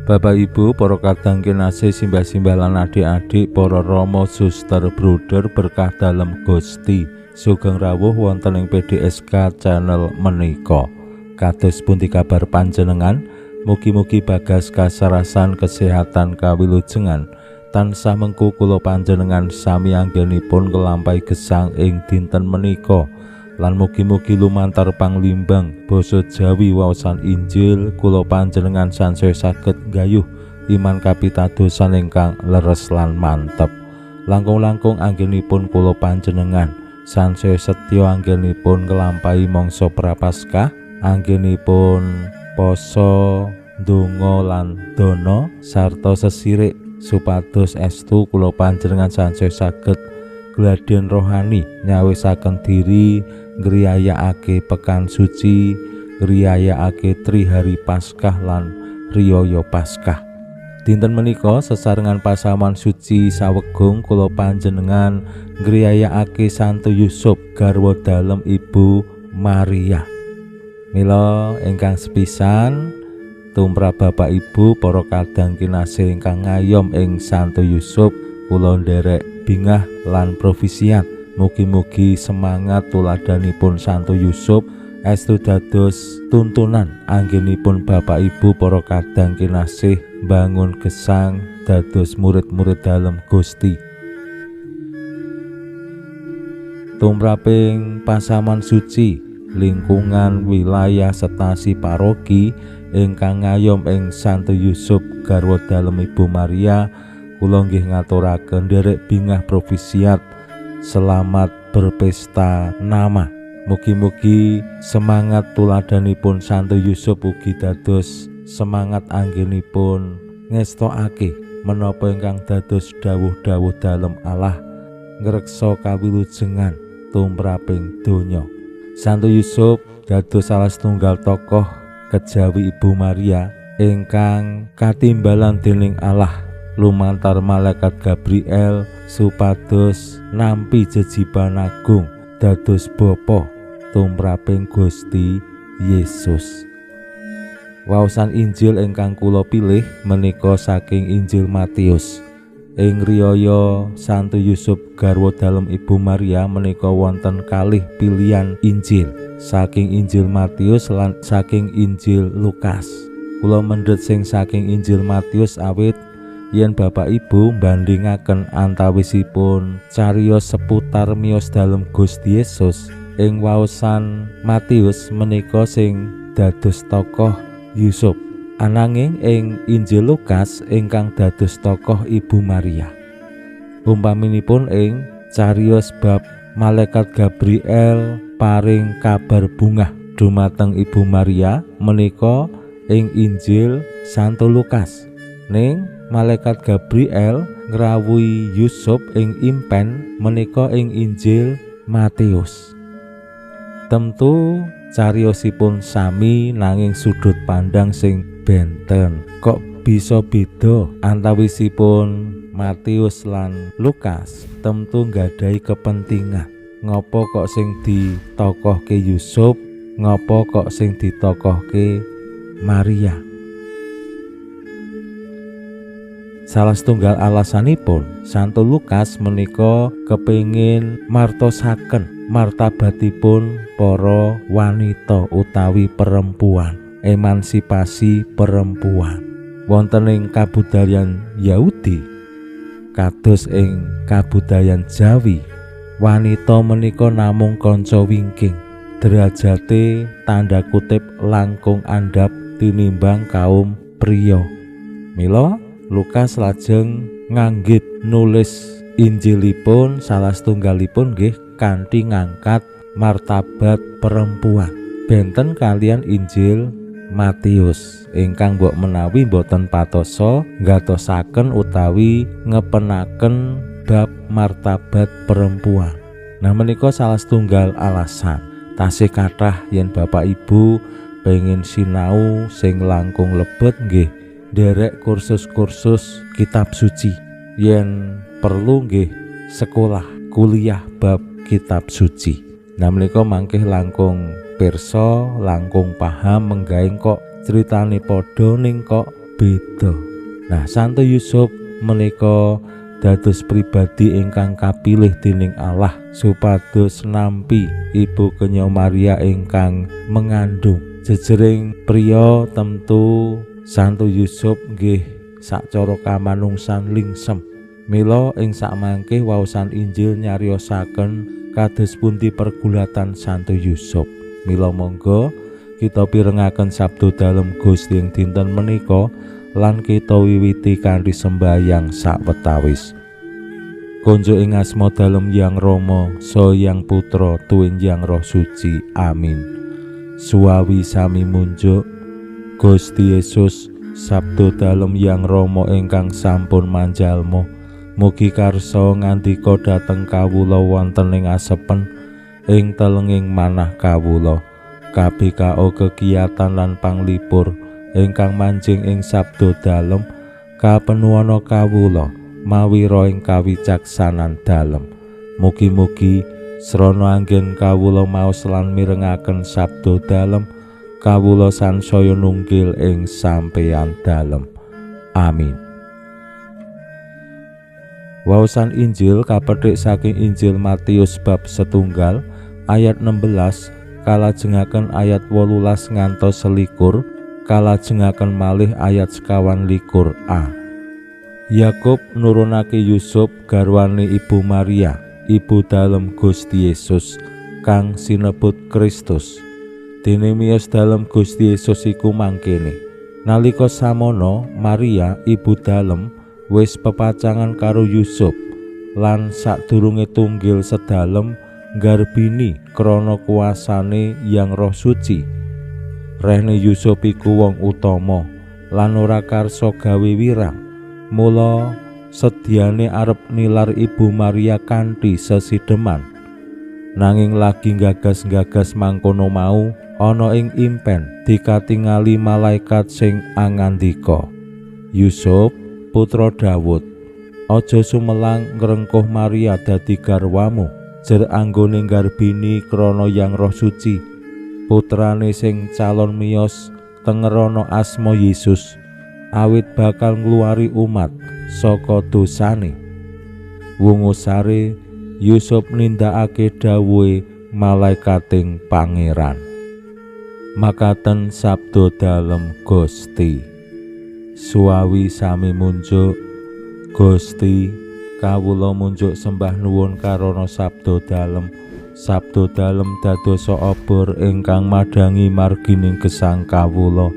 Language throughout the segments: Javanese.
Bapak Ibu, para kadang kinasih, simbah-simbah lan adik-adik, para rama, suster, bruder, berkah dalem Gusti. Sugeng rawuh wonten ing PDSK channel menika. Kados pundi kabar panjenengan? Mugi-mugi bagas kasarasan kesehatan kawilujengan tansah mengku kula panjenengan sami anggenipun nglampahi gesang ing dinten menika. Lan mugi-mugi lumantar panglimbang basa Jawi waosan Injil kula panjenengan sansaya saged nggayuh iman kapitadosan ingkang leres lan mantep. Langkung-langkung anggenipun kula panjenengan sansaya setya anggenipun nglampahi mangsa Prapaskah, anggenipun poso, ndonga lan dana sarta sesirik supados estu kula panjenengan sansaya saged gladen rohani nyawisaken diri ngriyayakake pekan suci, ngriyayakake trihari Paskah lan riyaya Paskah. Dinten menika sesarengan pasamuan suci sawegung kula panjenengan ngriyayakake Santo Yusuf garwa dalem Ibu Maria. Mila ingkang sepisan tumrap Bapak Ibu para kadang kinasih ingkang ngayom ing Santo Yusuf, kula nderek bingah lan profisiat. Mugi-mugi semangat tuladanipun Santo Yusuf estu dados tuntunan anggenipun Bapak Ibu para kadang kinasih bangun gesang dados murid-murid dalem Gusti. Tumraping pasaman suci lingkungan wilayah setasi paroki ingkang ngayom ing Santo Yusuf garwa dalem Ibu Maria, kula nggih ngaturaken nderek bingah profisiat. Selamat berpesta nama. Mugi-mugi semangat tuladanipun Santo Yusuf ugi dados semangat anggenipun ngestokake menapa ingkang dados dawuh-dawuh dalem Allah ngreksa kawilujengan tumraping donya. Santo Yusuf dados salah setunggal tokoh kejawi Ibu Maria ingkang katimbalan dening Allah lumantar malaikat Gabriel supados nampi jejiban agung dados bapa tumraping Gusti Yesus. Waosan Injil ingkang kula pilih menika saking Injil Matius. Ing riyaya Santo Yusuf garwa dalem Ibu Maria menika wonten kalih pilihan Injil, saking Injil Matius lan saking Injil Lukas. Kula mendhet sing saking Injil Matius awit yen Bapak Ibu mbandingaken antawisipun cariyos seputar miyos dalem Gusti Yesus ing waosan Matius menika sing dados tokoh Yusuf, ananging ing Injil Lukas ingkang dados tokoh Ibu Maria. Umpaminipun ing cariyos bab malaikat Gabriel paring kabar bungah dumateng Ibu Maria menika ing Injil Santo Lukas. Ning malaikat Gabriel ngrawuhi Yusuf ing impen menika ing Injil Matius. Tentu cariyosipun sami nanging sudut pandang sing benten. Kok bisa beda antawisipun Matius lan Lukas? Tentu nggadahi kepentingan. Ngopo kok sing ditokohke Yusuf, ngopo kok sing ditokohke Maria? Salah setunggal alasanipun Santo Lukas menika kepingin martosaken martabatipun para wanita utawi perempuan, emansipasi perempuan. Wonten ing kabudayan Yahudi kados ing kabudayan Jawi, wanita menika namung kanca wingking, derajate tanda kutip langkung andhap tinimbang kaum priya. Mila Lukas lajeng nganggit nulis Injilipun salah setunggalipun nggih kanthi ngangkat martabat perempuan. Benten kalian Injil Matius ingkang mbok menawi boten patosa ngatosaken utawi ngepenaken bab martabat perempuan. Nah menika salah setunggal alasan. Tasih kathah yen Bapak Ibu pengen sinau sing langkung lebet nggih nderek kursus-kursus kitab suci. Yen perlu nggih sekolah kuliah bab kitab suci. Nah menika mangkih langkung pirsa, langkung paham menggaing kok critane padha ning kok beda. Nah Santo Yusuf menika dados pribadi ingkang kapilih dening Allah supados nampi Ibu Kenya Maria ingkang mengandung. Jejering priya tentu Santo Yusuf nggih sacara kamanungsan lingsem. Mila ing sakmangke waosan Injil nyariosaken kados pundi pergulatan Santo Yusuf. Mila monggo kita pirengaken sabdo dalem Gusti ing dinten menika lan kita wiwiti kanthi sembahyang sawetawis. Konjuk ing asma dalem Yang Rama, saha Yang Putra, tuwin Yang Roh Suci. Amin. Suwawi sami munjuk Gusti Yesus, sabdo dalem Yang Rama ingkang sampun manjalma, mugi karsa ngandika dhateng kawula wonten ing asepen ing telenging manah kawula. KBKO kekiyatan lan panglipur ingkang manjing ing sabdo dalem kapenuwana kawula mawi roh ing kawicaksanan dalem. Mugi-mugi srana anggen kawula maos lan mirengaken sabdo dalem, kawula sansaya nunggil ing sampeyan dalem. Amin. Waosan Injil kapethik saking Injil Matius bab 1 ayat 16 kalajengaken ayat 18 ngantos 21, kalajengaken malih ayat 24a. Yakub nurunake Yusuf garwane Ibu Maria, ibu dalem Gusti Yesus kang sinebut Kristus. Dene miyos dalem Gusti Yesus iku mangkene. Nalika samono Maria ibu dalem wis pepacangan karo Yusuf lan sadurunge tunggil sedalem nggarbini krana kuasane Yang Roh Suci. Rehne Yusuf iku wong utama lan ora karsa gawe wirang. Mula sedyane arep nilar Ibu Maria kanthi sesideman. Nanging lagi gagas-gagas mangkono mau ana ing impen dikatingali malaikat sing angandika, "Yusuf, putra Dawud, aja sumelang ngrengkuh Maria dadi garwamu, jer anggone nggarbini krana Yang Roh Suci. Putrane sing calon miyos tengerana asma Yesus, awit bakal ngluwari umat saka dosane." Wungu sare Yusuf nindakake dawuhe malaikating Pangeran. Makaten sabdo dalem Gusti. Suwawi sami munjuk Gusti, kawula munjuk sembah nuwun karana sabdo dalem. Sabdo dalem dadosa obor ingkang madhangi margining gesang kawula,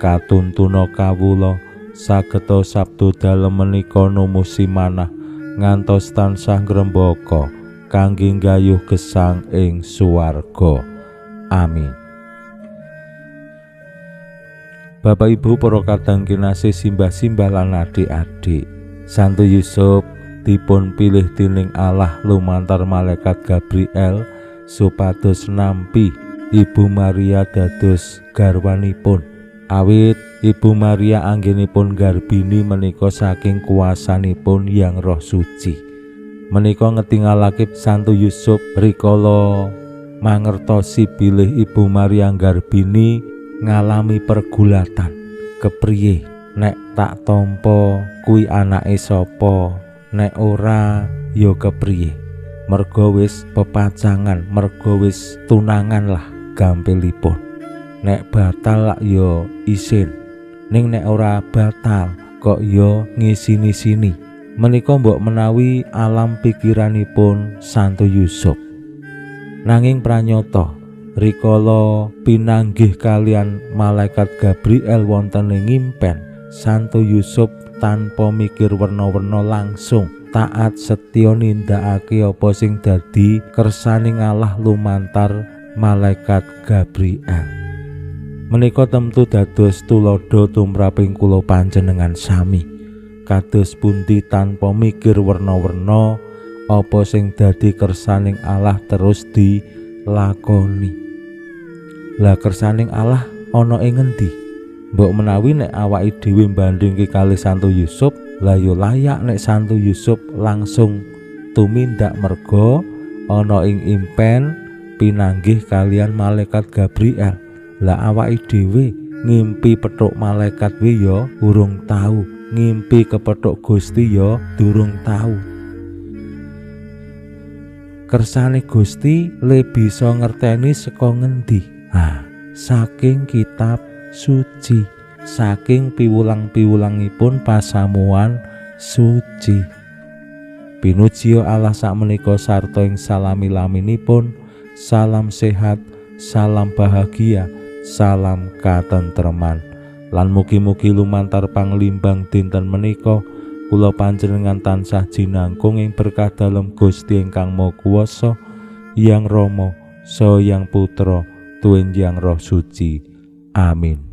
katuntuna kawula sageta sabdo dalem menika numusi manah ngantos tansah ngrembaka kangge nggayuh gesang ing suwarga. Amin. Bapak Ibu para kadang kinasih, simbah-simbah lan adik-adik, Santo Yusuf dipun pilih dening Allah lumantar malaikat Gabriel supados nampi Ibu Maria dados garwanipun. Awit Ibu Maria anggenipun garbini menika saking kuasanipun Yang Roh Suci. Menika ngetingalake Santo Yusuf rikala mangertosi bilih Ibu Maria garbini ngalami pergulatan. Kepriye nek tak tampa kuwi anake sapa, nek ora ya kepriye. Mergo wis pepacangan, mergo wis tunangan lah gampilipun. Nek batal lak ya isin, ning nek ora batal kok ya ngisini-sini. Menika mbok menawi alam pikiranipun Santo Yusuf. Nanging pranyata rikala pinanggih kalian malaikat Gabriel wonten ing impen, Santo Yusuf tanpa mikir werna-werna langsung taat setya nindakake apa sing dadi kersaning Allah lumantar malaikat Gabriel. Menika temtu dados tuladha tumraping kula panjenengan sami. Kados pundi tanpa mikir werna-werna apa sing dadi kersaning Allah terus dilakoni. Lah kersaning Allah ana ing ngendi? Mbok menawi nek awake dhewe mbandingke kalih Santo Yusuf, lah yo layak nek Santo Yusuf langsung tumindak merga ana ing impen pinanggih kalian malaikat Gabriel. Lah awake dhewe ngimpi petuk malaikat kuwi ya urung tau, ngimpi kepethuk Gusti ya durung tau. Kersane Gusti le bisa ngerteni saka ngendi? Ah, saking kitab suci, saking piwulang-piwulangipun pasamuan suci. Pinuji Allah sakmenika sarta ing salami-laminipun, salam sehat, salam bahagia, salam katentreman. Lan mugi-mugi lumantar panglimbang dinten menika kula panjenengan tansah jinangkung ing berkah dalem Gusti ingkang Maha Kuwasa, Yang Rama, Saha Yang Putra, Tuwin Yang Roh Suci. Amin.